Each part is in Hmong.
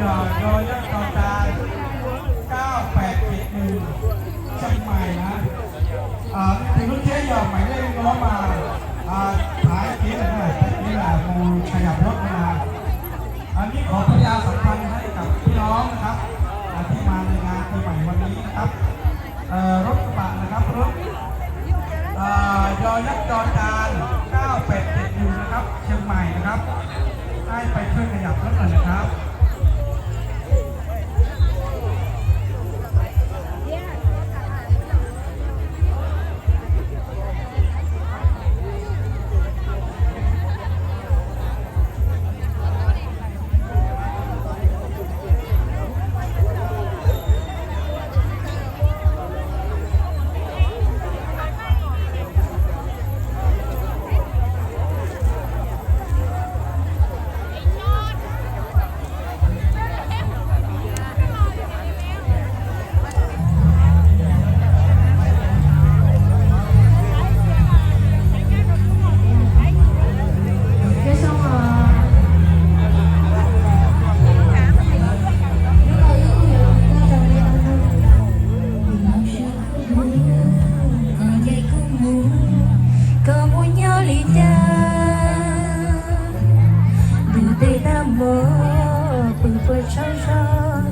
Yog, yog, yog, yog, Cai, káv pem pem nws, Chiang Mai na. Ờ, thì lúc trước giờ Mãnh Linh nó mà, ờ, Thái kia là, Thái kia là mù xà dạp lốt mà. Ờ,นี่ขอประชาสัมพันธ์ให้กับพี่น้องนะครับ อ่า ที่มาในงานปีใหม่วันนี้นะครับ เอ่อ รถกระบะนะครับ รถ เอ่อ ยอยักษ์จอจาน เก้าแปดเจ็ดหนึ่ง นะครับ เชียงใหม่นะครับ ให้ไปช่วยขยับรถหน่อยนะครับ Koj mus nyob li cas, ntuj teb tag npaum, pw puas tsaug zog,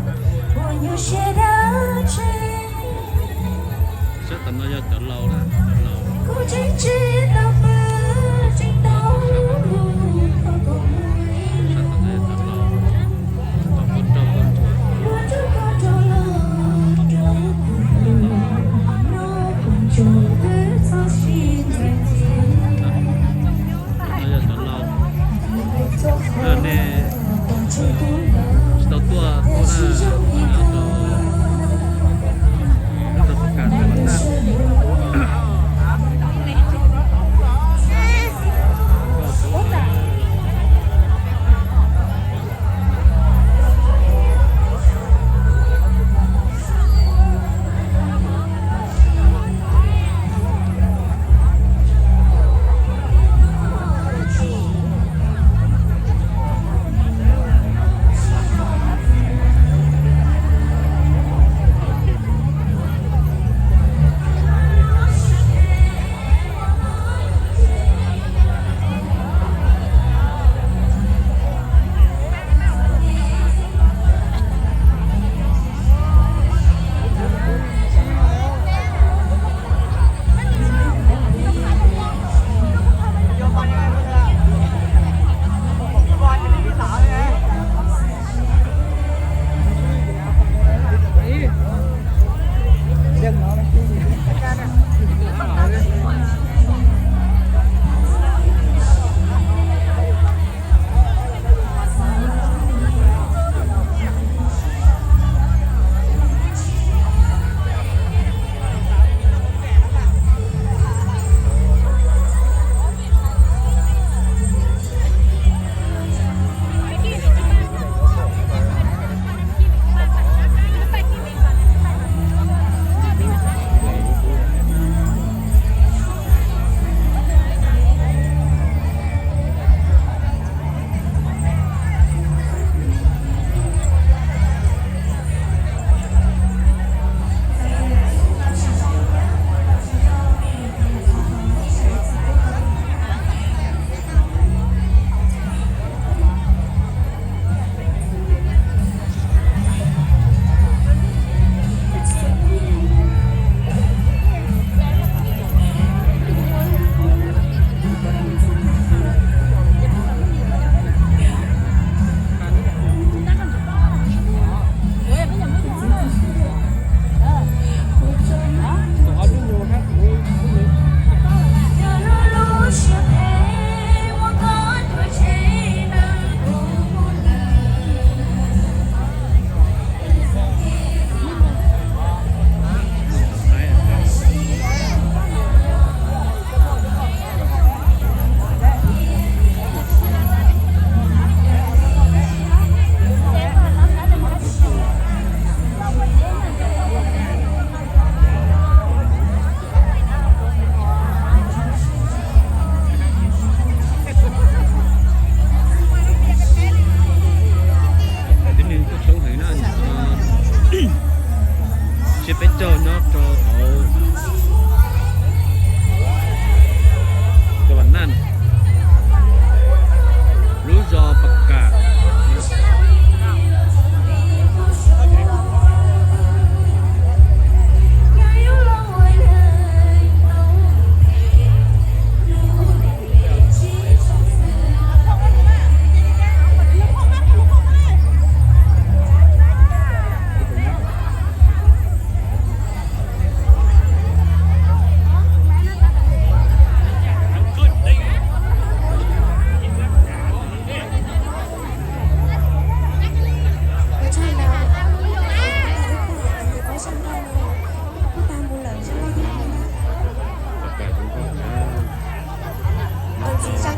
puas nyuaj siab dab tsi? Sab tom no yog cov laus na, cov laus. Kuv tseem tsis tau pw, tseem tau hlub, thov koj mus ib lwm. Sab tom no yog cov laus, tau koj rau koj ntsuag. Ua rau koj rov los rau kuv, no kuv ntsuag wb txhob sib ntxeev. Tom no yog cov laus. Nej tsis tau tuaj, tuaj na, nyob rau, nyob rau Phuv Kam Thaib Pab Tag.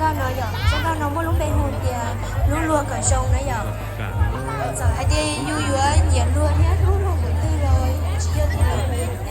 No yom, zaj nkauj no muaj lub npe hu tias lub luag kom zoo na yom. Txawm hais tias yus yuav nyiam luag thiab hlub luag npaum twg los tsis yog tias